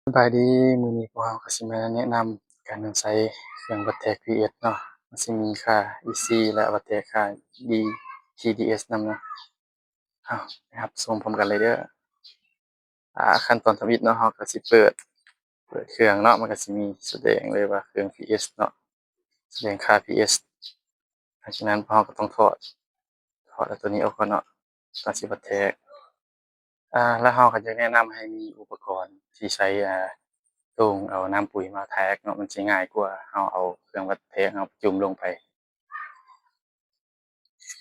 ສະບາຍດີ, ມື້ນີ້ພວກເຮົາກໍຊິມາແນະນຳການນຳໃຊ້ເຄື່ອງວັດແທກ ພີເອສ ເນາະ. ມັນຊິມີຄ່າ ອີ ຊີ ແລະ ວັດແທກຄ່າ ດີ ທີ ດີ ເອສ ນຳເນາະ. ເອົາ ໄປຮັບຊົມພ້ອມກັນເລີຍເດີ້. ອາ ຂັ້ນຕອນທຳອິດເນາະ, ເຮົາກໍຊິເປີດ ເປີດເຄື່ອງເນາະ, ມັນກໍຊິມີສະແດງເລີຍວ່າເຄື່ອງ ພີເອສ ເນາະ, ສະແດງຄ່າ ພີເອສ. ຫຼັງຈາກນັ້ນພວກເຮົາກໍຕ້ອງຖອດ ຖອດເອົາຕົວນີ້ອອກກ່ອນເນາະ, ກ່ອນຊິວັດແທກ. ອາ ແລ້ວເຮົາກໍຈະແນະນຳໃຫ້ມີອຸປະກອນທີ່ໃຊ້ ອາ ໂຕ່ງເອົານ້ຳປຸຍມາແທກເນາະ, ມັນຊິງ່າຍກວ່າເຮົາເອົາເຄື່ອງວັດແທກເຮົາຈຸ່ມລົງໄປ.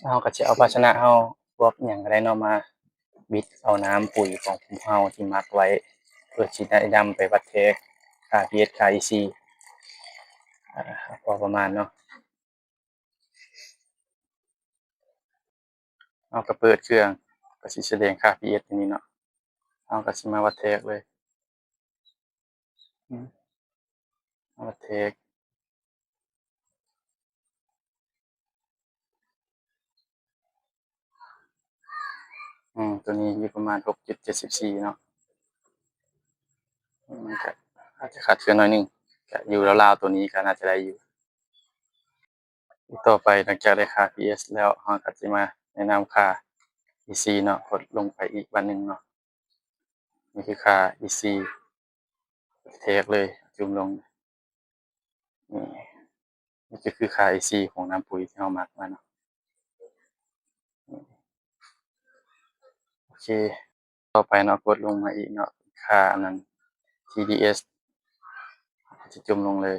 ເຮົາກໍຈະເອົາພາຊະນະເຮົາ ພວກຫຍັງກໍໄດ້ເນາະ ມາບິດເອົານ້ຳປຸຍຂອງພວກເຮົາທີ່ໝັກໄວ້ ເພື່ອຊິໄດ້ນຳໄປວັດແທກຄ່າ ພີເອສ ຄ່າ ອີ ຊີ ອາ ພໍປະມານເນາະ. ເຮົາກໍເປີດເຄື່ອງ ກໍຊິສະແດງຄ່າ ພີເອສ ຢູ່ນີ້ເນາະ, ເຮົາກໍຊິມາວັດແທກເລີຍ. ອືມ ເອົາມາແທກ ອືມ ຕົວນີ້ຢູ່ປະມານ ຫົກຈຸດເຈັດສິບສີ່ ເນາະ. ອືມ ມັນກະອາດຈະຂາດເຂີນໜ້ອຍໜຶ່ງ, ກະຢູ່ລາວໆຕົວນີ້ກະໜ້າຈະໄດ້ຢູ່. ອີກຕໍ່ໄປ ຫຼັງຈາກໄດ້ຄ່າ ພີເອສ ແລ້ວ ເຮົາກໍຊິມາແນະນຳຄ່າ ອີ ຊີ ເນາະ, ກົດລົງໄປອີກບາດໜຶ່ງເນາະ. ນີ້ຄືຄ່າ ອີ ຊີ ແທກເລີຍ ຈຸ່ມລົງ. ນີ້ ນີ້ກໍຄືຄ່າ ອີ ຊີ ຂອງນ້ຳປຸຍທີ່ເຮົາໝັກມາເນາະ. ໂອເຄ ຕໍ່ໄປເນາະ ກົດລົງມາອີກເນາະ, ຄ່າອັນນັ້ນ ທີ ດີ ເອສ ຈະຈຸ່ມລົງເລີຍ.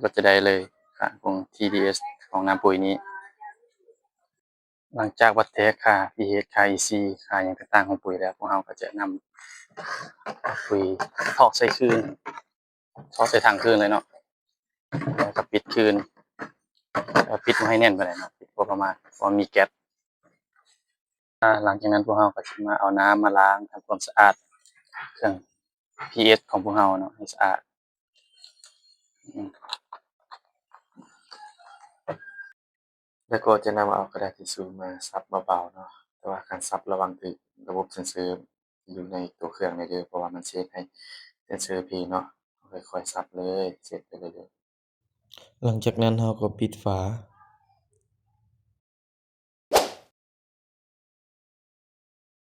ກໍຈະໄດ້ເລີຍຄ່າຂອງ ທີ ດີ ເອສ ຂອງນ້ຳປຸຍນີ້. ຫຼັງຈາກວັດແທກຄ່າ ພີເອສ ຄ່າ ອີ ຊີ ຄ່າຫຍັງຕ່າງໆຂອງປຸຍແລ້ວ, ພວກເຮົາກໍຈະນຳເອົາປຸຍຖອກໃສ່ຄືນ, ຖອກໃສ່ຖັງຄືນເລີຍເນາະ, ແລ້ວກໍປິດຄືນ, ແລ້ວປິດບໍ່ໃຫ້ແໜ້ນປານໃດເນາະ, ປິດພໍປະມານ ເພາະວ່າມີແກັສ. ອາ ຫຼັງຈາກນັ້ນພວກເຮົາກໍຊິມາເອົານ້ຳມາລ້າງທຳຄວາມສະອາດເຄື່ອງ ພີເອສ ຂອງພວກເຮົາເນາະ ໃຫ້ສະອາດ. ອືມ ແລ້ວກໍຈະນຳເອົາກະດາດທິຊູມາຊັບເບົາໆເນາະ, ແຕ່ວ່າການຊັບລະວັງຖືກລະບົບເຊັນເຊີຢູ່ໃນຕົວເຄື່ອງແດ່ເດີ, ເພາະວ່າມັນຊິເຮັດໃຫ້ເຊັນເຊີເພເນາະ. ເຮົາຄ່ອຍໆຊັບເລີຍ, ເຊັດໄປເລື້ອຍໆ. ຫຼັງຈາກນັ້ນເຮົາກໍປິດຝາ